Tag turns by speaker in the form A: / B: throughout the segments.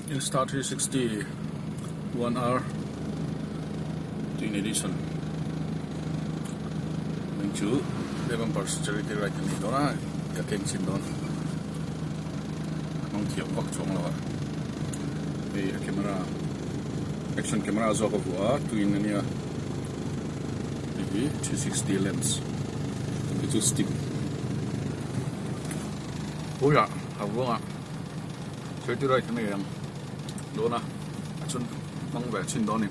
A: Insta 360 1R twin edition hming chu Devampers Charity Ride a ni dawn a ka keng chhin dawn ka hmang thiam vak chuang lo a hei a camera action camera zawk a vuah a twin a nia hei hi 360 lens hei chu stick puiah a vuangah. Charity ride kan nei ang dawn a a chhun hmang ve chhin dawn a ni.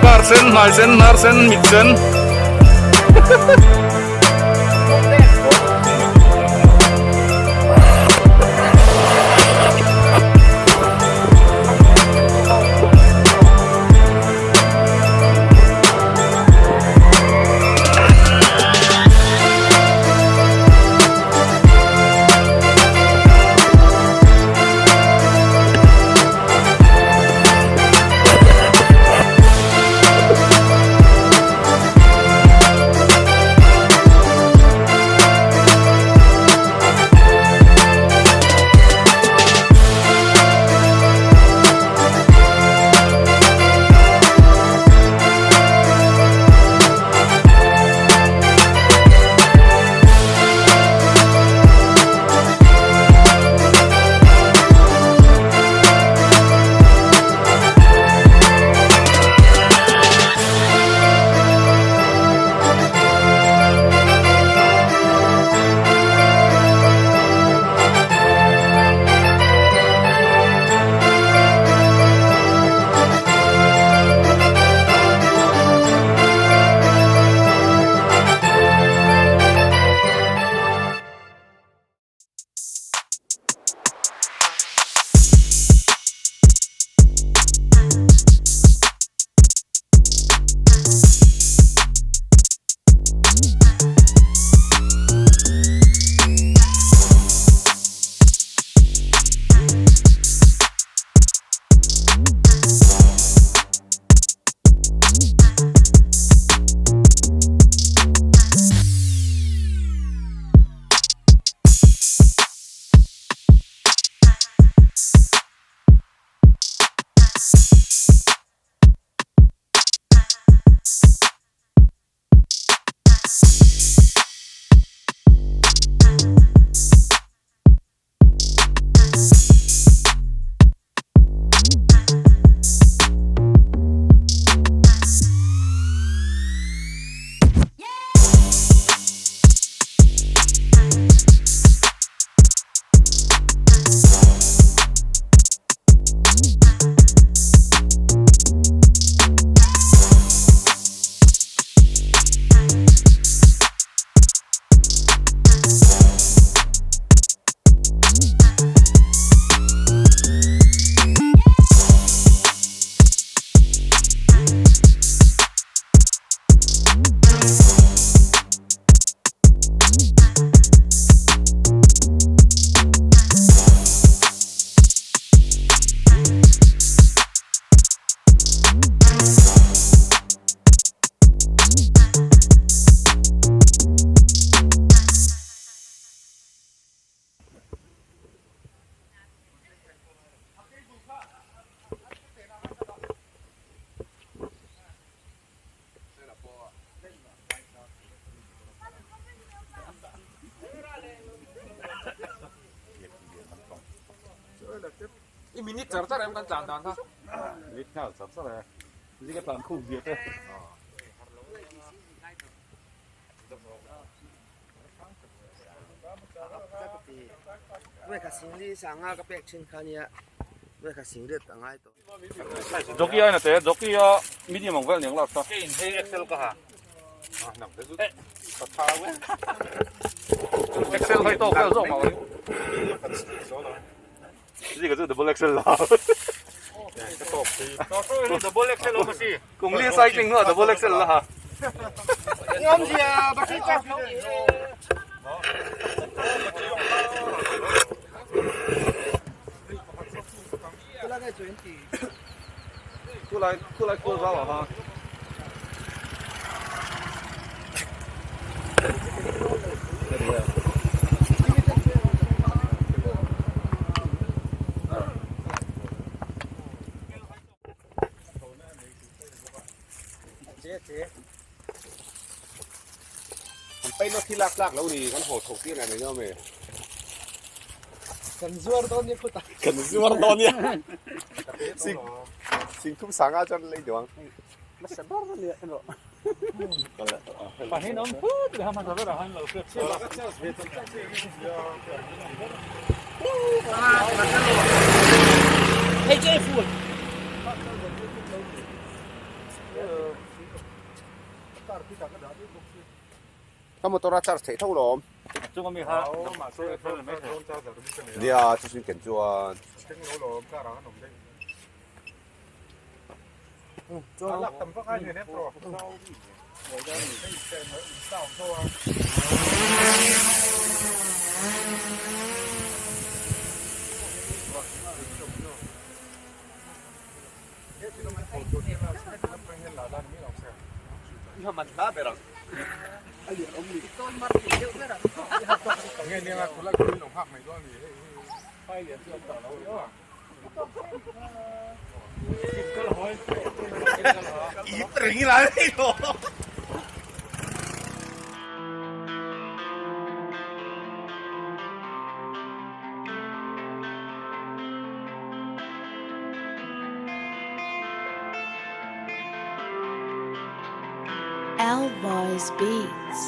A: Car sen hmai sen hnar sen mit sen.
B: I minute char char em kan tlan dan kha.
C: Minute nghal char char e. Zika tlan khum zia te.
A: Jockey aina te jockey a medium ang vel niang last a.
B: Kei in hei excel ka ha.
A: Excel hai tawk vel zawk mah ang. Zika chu double excel la.
B: Double excel awm a si.
A: Kungli cycling hnuah double excel la ha. Khulai khulai khawl zau ah khan.
C: Kan paina khi lak tlak lo ni kan haw tho tir ang eng emaw
D: Kan zuar dawn nia khutah.
C: Kan zuar dawn nia. Sing sing thum sanga chuan lei deuh ang.
D: Hmasa ber nia erawh.
B: Pahin awm phut leh a hmasa berah khan lo hriat chhuak a.
D: Hei chu ei full.
C: Ka motor a charge theih tho lo awm.
B: Chung ami kha
C: Nia chu chu ken chuan.
E: L-Boys Beats. L-Boys Beats. Beats.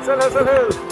A: Sal sal.